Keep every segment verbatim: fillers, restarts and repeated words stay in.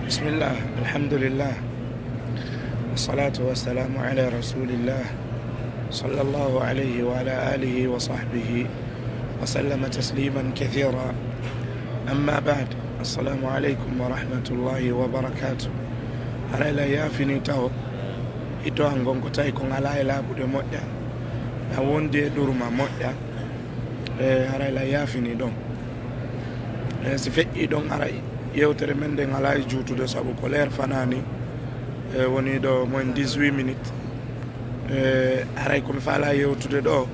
بسم الله، الحمد لله، والصلاة والسلام على رسول الله، صلى الله عليه وعلى آله وصحبه وسلم تسليما كثيرا. أما بعد، السلام عليكم ورحمة الله وبركاته. Haray Alla yaafini taho, hito an gon ko tawi kon alaa e laaɓude moƴƴa, na wondi e ɗurma moƴƴa. E, haray Alla yaafini ɗon. E, si feƴƴi ɗon, haray yewtere men nden alaa e juutude, sabu ko leer fanaani, e, woni ɗo moins dix-huit minutes. E, haray ko mi faalaa yewtude ɗo,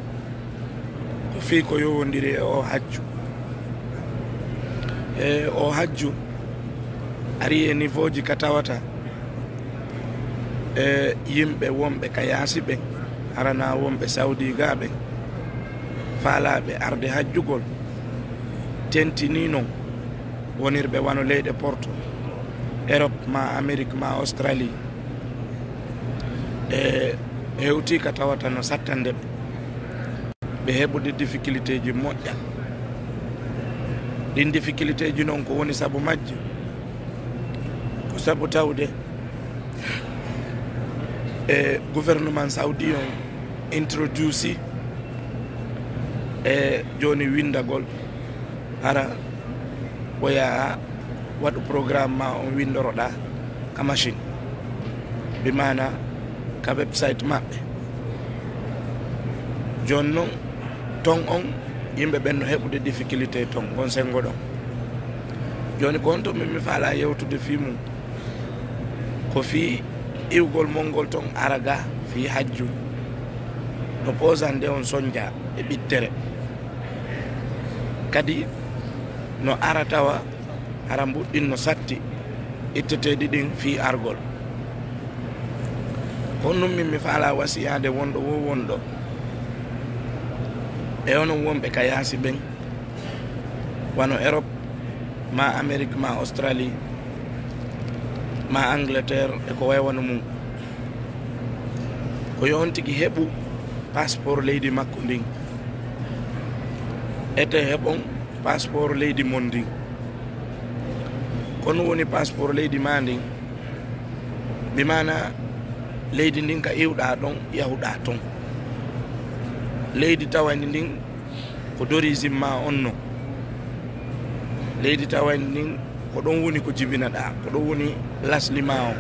ko fii ko yowondiri e o hajju. E, o hajju ari e niveau ji ka tawata, e, yimɓe wonɓe ka yaasi ɓen, hara na wonɓe Sawdi gaa ɓen, faalaaɓe arde hajjugol, tentinii non wonirɓe wano leyɗe Porto, Europe, ma Amérique, ma Australie. E, hewtii ka tawata no sattande ɓe. Ɓe heɓude difficulté ji moƴƴa. Ɗin difficulté ji non, ko woni sabu majji? Ko sabu tawde e gouvernement saudi on introduce e jooni winndagol, hara o yaha waɗu programme ma on winndoroɗaa ka machine, bi maana ka website maɓɓe. Jooni non, ton on, yimɓe ɓen no heɓude difficulté ton, ngon senngo ɗon. Jooni, ko honto min mi faalaa yewtude fii mum? Ko fii iwgol mon ngol ton ara gaa fii hajju, no poosande on sonnjaa e ɓittere. Kadi no ara tawa hara mbuɗɗin no satti itteteeɗi ɗin fii argol. Ko honɗum min mi faalaa wasiyaade wonɗo woo wonɗo e onon wonɓe ka yaasi ɓen, wano Europe, ma Amérique, ma Australie, ma Angleterre, e ko way wano mum. Ko yo on tigi heɓu passeport leydi makko ndin. Ete heɓon passeport leydi mon ndin. Ko honɗum woni passeport leydi maa ndin? Bi maana leydi ndin ka iwɗaa ɗon, yahuɗaa ton. Leydi tawandi ndin ko d'origine maa on non. Leydi tawandi ndin ko ɗon woni ko jibinaɗaa, ko ɗon woni lasli maa on.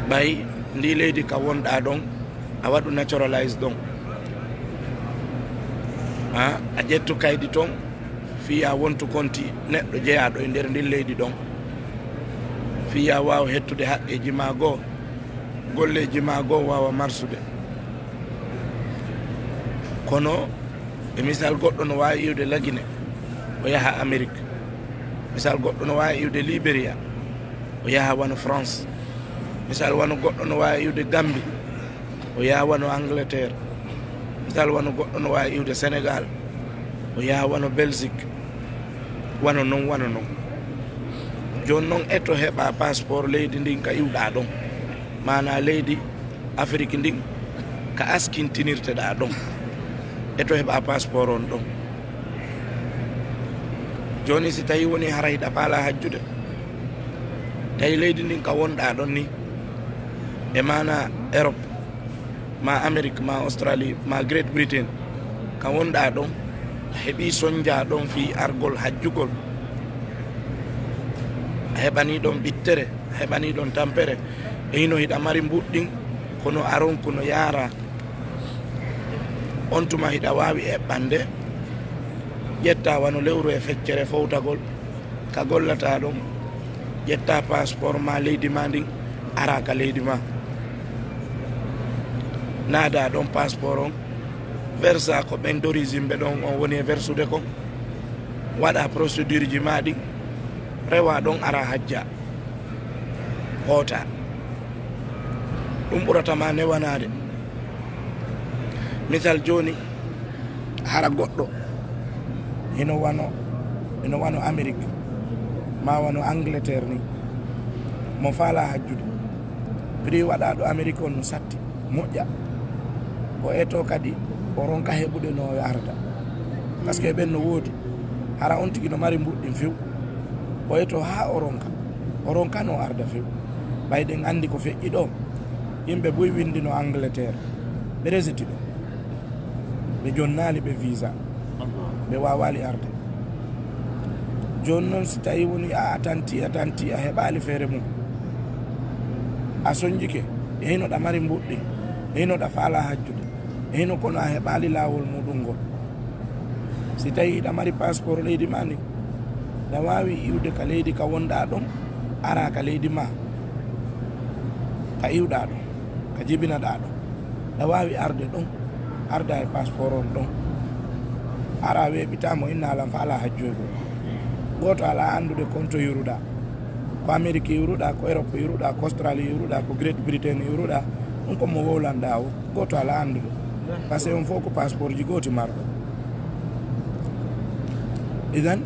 Ɓay ndi leydi ka wonɗaa ɗon, a waɗu naturalize ɗon. Ha, a ƴettu kaydi ton, fii a wontu konti neɗɗo jeyaaɗo e nder ndin leydi ɗon. Fii a waawa hettude haqqeeji maa goo, golleeji maa goo waawa marsude. Kono, e misal, goɗɗo no waawi iwde Lagine, o yaha Amérique. Misal, goɗɗo no waawi iwde Liberia, o yaha wano France. Misal, wano goɗɗo no waawi iwde Gambie, o yaha wano Angleterre. Misal, wano goɗɗo no waawi iwde Sénégal, o yaha wano Belgique, wano non, wano non. Jooni non, eto heɓa passeport leydi ndin ka iwɗaa ɗon, maanaa leydi Afrik ndin ka askintinirteɗaa ɗon. Eto heɓa passeport on ɗon. Jooni, si tawi woni hara hiɗa faalaa hajjude, tawi leydi ndin ka wonɗaa ɗon ni, e maanaa Europe, ma Amérique, ma Australie, ma Great Britain, ka wonɗaa ɗon, a heɓii sonnjaa ɗon fii argol hajjugol. A heɓanii ɗon ɓittere, a heɓanii ɗon tampere. E hino hiɗa mari mbuɗɗin, kono aron kono yaara. On tuma hiɗa waawi eɓɓande, ƴetta wano lewru e feccere fowtagol, ka gollataa ɗon, ƴetta passeport ma leydi ma ndin, ara ka leydi ma. Naada ɗon passeport on, versa ko ɓen d'origine ɓe ɗon on woni e versude kon, waɗa procédure ji ma ɗin, rewa ɗon, ara hajja, hoota. Ɗum ɓurata ma newanaade. Misal jooni, hara goɗɗo hino wano, hino wano Amérique, ma wano Angleterre ni, mo faalaa hajjude. Prix waɗaaɗo Amérique on no satti, moƴƴa. O eto kadi, o ronka heɓude no o arda. Parce que ɓen no woodi. Hara on tigi no mari mbuɗɗin few. O eto haa o ronka. O ronkanoo arda few. Ɓay ɗen anndi ko feƴƴi ɗoo. Yimɓe buy winndino Angleterre. Ɓe resiti ɓe. Ɓe jonnaali ɓe visa. Ɓe waawaali arde. Jooni non, si tawii woni a atanti, atanti, a heɓaali feere mum. A sonjike, e hino ɗa mari mbuɗɗi, e hino ɗa faalaa hajjude, e hino kono a heɓaali laawol muɗum ngol. Si tawii hiɗa mari passeport leydi maa ndin, ɗa waawi iwde ka leydi ka wonɗaa ɗon, araa ka leydi maa, ka iwɗaa ɗon, ka jibinaɗaa ɗon. Ɗa waawi arde ɗon, arda e passeport on ɗon. Araa weeɓitaa mo inna alan faalaa hajjoygol. Gooto alaa anndude kon to iwruɗaa. Ko Amerik iwruɗaa, ko Europe iwruɗaa, ko Australie iwruɗaa, ko Great Britain iwruɗaa, ɗum ko mo wowlanɗaa o, gooto alaa anndude. Parce que on fof ko passeport ji gooti marɗo. Idan,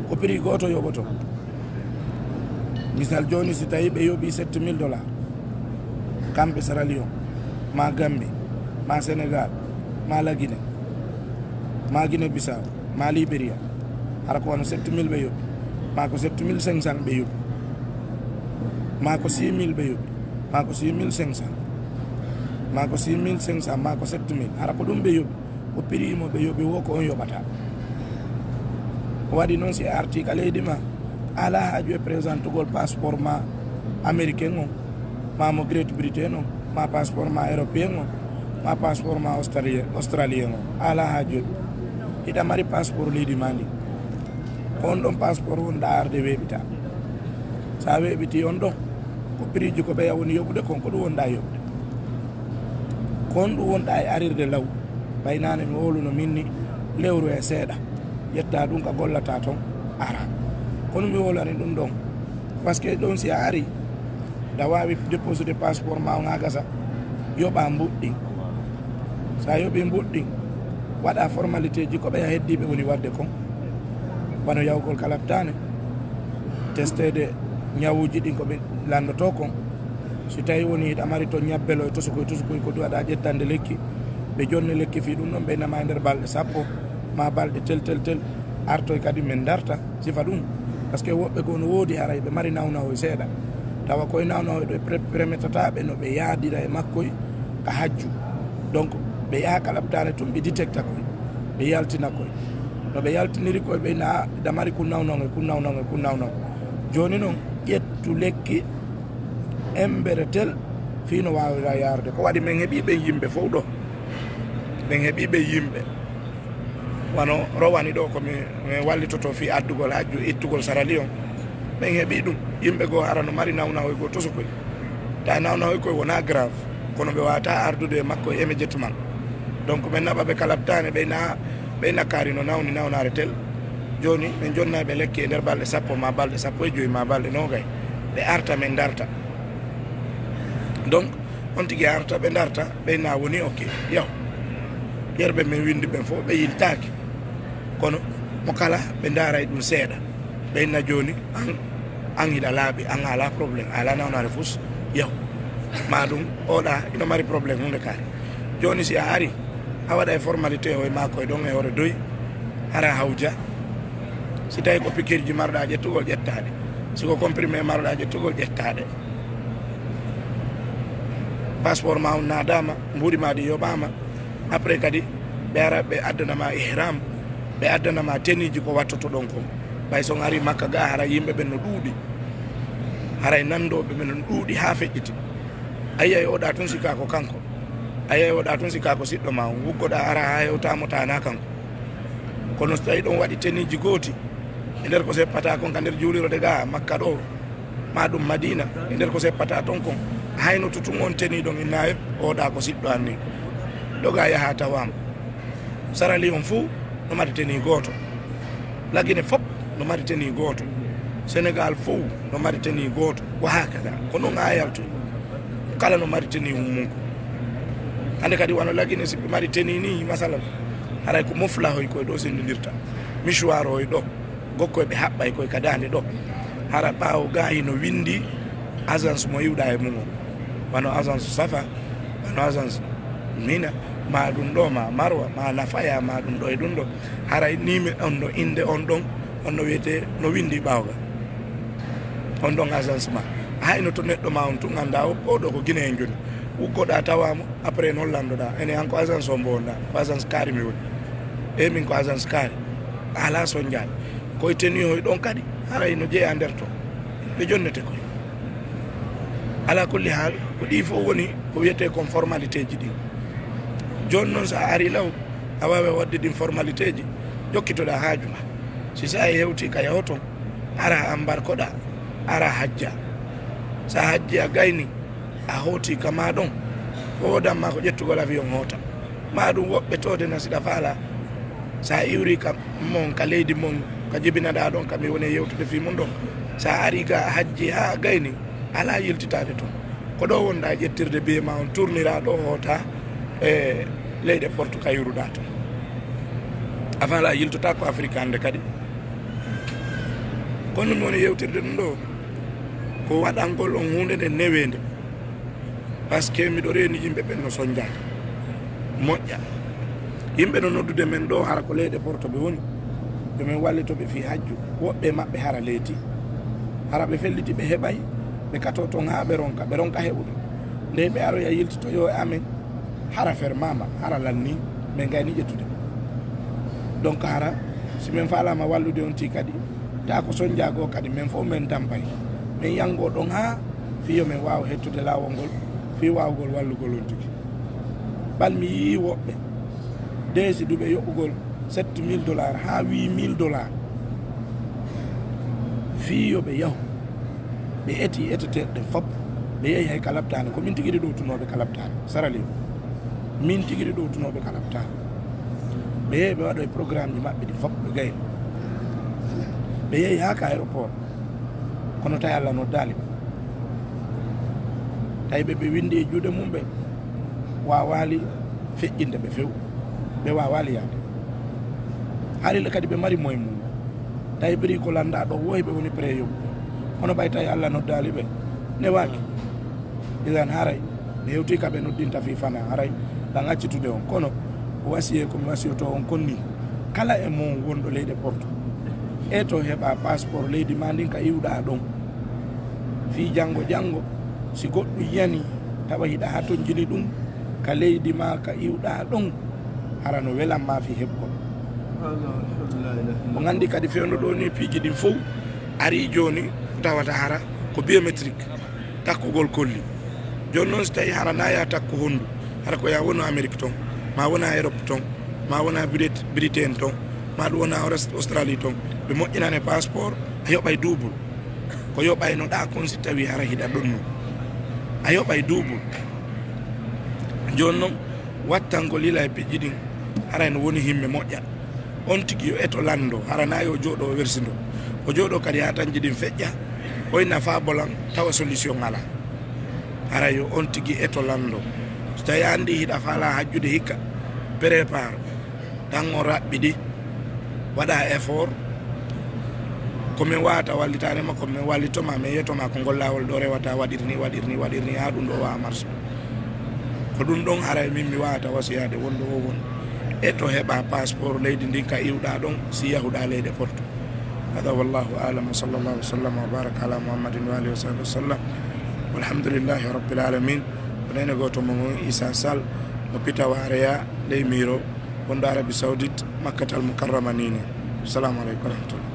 ko prix gooto yoɓoto. Misal jooni, si tawii ɓe yoɓii sept mille dollars, kamɓe Sierra Leone, ma Gambie, ma Sénégal, ma La Guinée, ma Guinée Bissau, ma Liberia, hara ko wano sept mille ɓe yoɓi, ma ko sept mille cinq cents ɓe yoɓi, ma ko six mille ɓe yoɓi, ma ko six mille cinq cents, ma ko six mille cinq cents, ma ko sept mille, hara ko ɗum ɓe yoɓi, ko prix mo ɓe yoɓi wo ko on yoɓata. Ko waɗi noon, si a artii ka leydi ma, alaa haaju e présentugol passeport ma américain on, ma mo Great Britain on, ma passeport ma européen on, ma passeport ma australien, australien on. Alaa haaju e ɗum. Hiɗa mari passeport leydi ma ndi. Ko on ɗon passeport wonɗaa arde weeɓitaa. So a weeɓitii on ɗon, ko prix ji ko ɓeya woni yoɓude kon, ko ɗum wonɗaa yoɓude. Ko on ɗum wonɗaa e arirde law. Ɓay naane mi wowluno min ni lewru e seeɗa. Ƴetta ɗum ka gollata ton, ara. Kono mi wowlani ɗum ɗon. Parce que ɗon si a ari, ɗa waawi déposude passeport ma on haa gasa, yoɓa mbuɗɗi. So a yoɓi mbuɗɗi, waɗa formalité ji ko ɓeya heddiiɓe woni waɗde kon. Wano yahugol ka laptaane, testeede ñawuuji ɗin ko ɓe lanndotoo kon. Si tawii woni hiɗa mari ton ñabbelo e tosukoy, tosukoy ko duwaɗa ƴettande lekki, ɓe jonni lekki fii ɗum ɗon ɓe nama e nder balɗe sappo, ma balɗe tel, tel, tel, artoy kadi men darta sifa ɗum. Parce que woɓɓe goo no woodi haray ɓe mari nawnawoy seeɗa. Tawa koye nawnawoy ɗo e pre-, permetata ɓe no ɓe yaadira e makkoy ka hajju. Donc, ɓe yaha ka laptaane tun ɓe détecta koy, ɓe yaltina koy. No ɓe yaltiniri koy ɓe na, hiɗa mari kun nawnawoy, kun nawnawoy, kun nawnawoy. Jooni non, ƴettu lekki embere tel fii no waawira yaarude. Ko waɗi men heɓii ɓen yimɓe fow ɗo. Men heɓii ɓen yimɓe. Wano rowani ɗo ko mi, mi wallitoto fii addugol hajju, ittugol sarali on. Men heɓii ɗum. Yimɓe goo hara no mari nawnawoy goo tosukoy. Ta nawnawoy koy wonaa grave. Kono ɓe waawataa ardude e makko immédiatement. Donc, men naɓa ɓe ka laptaane, ɓe na, ɓe na kaari no nawni nawnaare tel. Jooni, men jonna ɓe lekki e nder balɗe sappo, ma balɗe sappo e joy, ma balɗe noogay. Ɓe arta, men darta. Donc, on tigi arta, ɓe darta, ɓe na woni ok. Yaw. Yerɓe men windi ɓen fof, ɓe yiltaaki. Kono, mo kala, ɓe ndaray ɗum seeɗa. Ɓe inna jooni, an, an hiɗa laaɓi, an alaa problème, alaa nawnaare fus, yaw. Ma ɗum, oɗa, ino mari problème hunde kaari. Jooni si a ari, a waɗa e formalité o e maako e ɗon e hoore doy, hara hawja. Si tawi ko pikirji marɗa ƴettugol, ƴettaɗe. Si ko comprimé marɗa ƴettugol, ƴettaɗe. Passeport ma on naadama, mbuuɗi ma ɗi yoɓama. Après kadi, ɓe ara ɓe addana ma ihram, ɓe addana ma tenue ji ko wattoto ɗon kon. Ɓay so on ari Makka ga, haray yimɓe ɓen no ɗuuɗi. Haray nanndooɓe ɓen no ɗuuɗi haa feƴƴiti. A yi'ay oɗa tun sika ko kanko. A yi'ay oɗa tun sika ko siɗɗo ma on. Wuggoɗa ara haa hewta mo ta na kanko. Kono so tawi ɗon waɗi tenue ji gooti, e nder ko seppata kon ka nder juulirde ga Makka ɗo, ma ɗum Madina, e nder ko seppata ton kon, hayno tutun on tenue ɗon inna e oɗa ko siɗɗo an ni. Doga yaha tawama. Sarali on fuu no mari tenue gooto. Lagine fop no mari tenue gooto. Sénégal fuu no mari tenue gooto. Wa hakada. Ko non a yaltu. Kala no mari tenue mum mum. Hande kadi wano Lagine si ɓe mari tenue ni, masalan, haray ko mofla hoy koy ɗo sendindirta. Mouchoir hoy ɗo. Gokkoy ɓe haɓɓay koy ka daande ɗo. Hara ɓaawo gaayi no windi agence mo iwɗa e mum o. Wano agence Safa, wano agence Mina, Ma ɗum ɗo, ma Marwa, ma Nafaya, ma ɗum ɗo e ɗum ɗo. Haray ni mi on no innde on ɗon, on no wiyetee, no winndi ɓaawo ga. On ɗon agence ma. Hay no to neɗɗo ma on tun anndaa o, o ɗo ko Guinée en joni. Ukkoɗaa tawaa mo, après noon lanndoɗaa. Ene an ko agence on mbo wonɗaa, ko agence kaari mi woni. E min ko agence kaari. A alaa sonjaade. Koye tenue hoy ɗon kadi, haray no jeyaa nder to. Ɓe jonnete koy. Alaa kulli haal, ko ɗii fof woni ko wiyetee kon formalité ji ɗin. Jooni noon, so a arii law, a waaway waɗde ɗin formalité ji, jokkitoɗaa haaju ma. Si saa'i hewtii ka yahoton, ara ambarkoɗaa, ara hajja. So a hajji a gayni, a hooti ka maa ɗon, ko wodan ma ko ƴettugol avion hoota. Ma ɗum woɓɓe toode na si ɗa faalaa. So a iwrii ka mon, ka leydi mon, ka jibinaɗaa ɗon, ka mi woni e yewtude fii mum ɗon. So a arii ga a hajji haa a gayni, alaa yiltitaade ton. Ko ɗo wonɗaa ƴettirde biyee ma on, tournira ɗo hoota e leyɗe portu ka iwruɗaa ton. A faalaa yiltotaako Afrik hannde kadi. Kono mi woni yewtirde ɗum ɗo, ko waɗangol on huunde nde neweende. Parce que miɗo reeni yimɓe ɓen no sonjaade. Moƴƴa. Yimɓe no noddude men ɗo, hara ko leyɗe porto ɓe woni. Yo min wallito ɓe fii hajju. Woɓɓe maɓɓe hara leeti. Hara ɓe felliti ɓe heɓay, ɓe katoo ton haa ɓe ronka, ɓe ronka heɓude. Nde ɓe aroya yiltitoyoo e amen, hara fermaama, hara lannii, min gayni ƴettude. Donc hara, si min faalaama wallude on tii kadi, taa ko sonjaa goo kadi, min fof min tampay. Min yangoo ɗon haa fii yo min waaw hettude laawol ngol, fii waawgol wallugol on tigi. Bal mi yii woɓɓe deesi duɓe yoɓugol sept mille dollars haa huit mille dollars. Fii yo ɓe yahu. Ɓe eti eteteeɗe ɗen fop. Ɓe yehi hay ka labtaani. Ko min tigi ɗi ɗowtunooɓe ka labtaani. Sarali. Min tigi ɗi ɗowtunooɓe ka labtaani. Ɓe yehi ɓe waɗoyi programme ji maɓɓe ɗi fop ɓe gayni. Ɓe yehi haa ka aéroport. Kono tawi Allah noddaali ɓe. Tawi ɓe, ɓe winndi e juuɗe mum ɓe. Waawaali feƴƴinde ɓe few. Ɓe waawaali yaade. Haali le kadi ɓe mari moyen mum. Tawi biri ko lanndaa ɗo woy ɓe woni prêt yoɓude. Kono ɓay tawi Allah noddaali ɓe. Newaaki. Idan haray. Mi hewtii ka ɓe noddinta fii fana. Haray. Ɗan accitude on. Kono wasiyee ko mi wasiyotoo on kon nii. Kala e mon wonɗo leyɗe porto. E to heɓa passeport leydi maa ndin ka iwɗaa ɗon. Fii janngo janngo. Si goɗɗum yani. Tawa hiɗa hatonjini ɗum. Ka leydi maa ka iwɗaa ɗon. Hara no welan ma fii heɓgol. On anndi kadi fewndo ɗo ni piiji ɗin fow arii jooni tawata hara ko biométrique takkugol kolli. Jooni noon si tawi hara na ya takku honndu, hara ko ya wonu Amérique ton, ma wona Europe ton, ma wona Brit-, Britain ton, ma ɗum wona Aus-, Australie ton, ɓe moƴƴinane passeport, a yoɓay double. Ko yoɓaynoɗaa kon si tawi hara hiɗa ɗonno. A yoɓay double. Jooni noon, wattangol yila e piiji ɗin, haray no woni himme moƴƴa. On tigi yo eto lanndo, hara na yo jooɗo o wersindo. O jooɗo kadi haa tanji ɗin feƴƴa, oy nafa bolan, tawa solution alaa. Hara yo on tigi eto lanndo. So tawi a anndi hiɗa faalaa hajjude hikka, prépare. Tan o raɓɓiɗi, waɗa effort. Ko min waawata wallitaade ma, ko min wallitto ma, min yetto ma konngol laawol ɗo rewata waɗiri ni, waɗiri ni, waɗiri ni, haa ɗum ɗo waawa marche. Ko ɗum ɗon haray min mi waawata wasiyaade wonɗo o won. E to heɓa passeport leydi ndin ka iwɗa ɗon, si yahuɗa leyɗe porto. Hada wallahu a'lam, wa sallallahu wa sallam wa baraka ala Muhammadin wa alihi wa sahbihi wa sallam. Walhamdulillahi rabbil alamin. Ko neene gooto mo woni Isa Sall, mo Pitawareya, ley Miro, wonɗo Arabie Saoudite, Makkatal Mukarrama ni ni. Assalamu aleykum wa rahmatullah.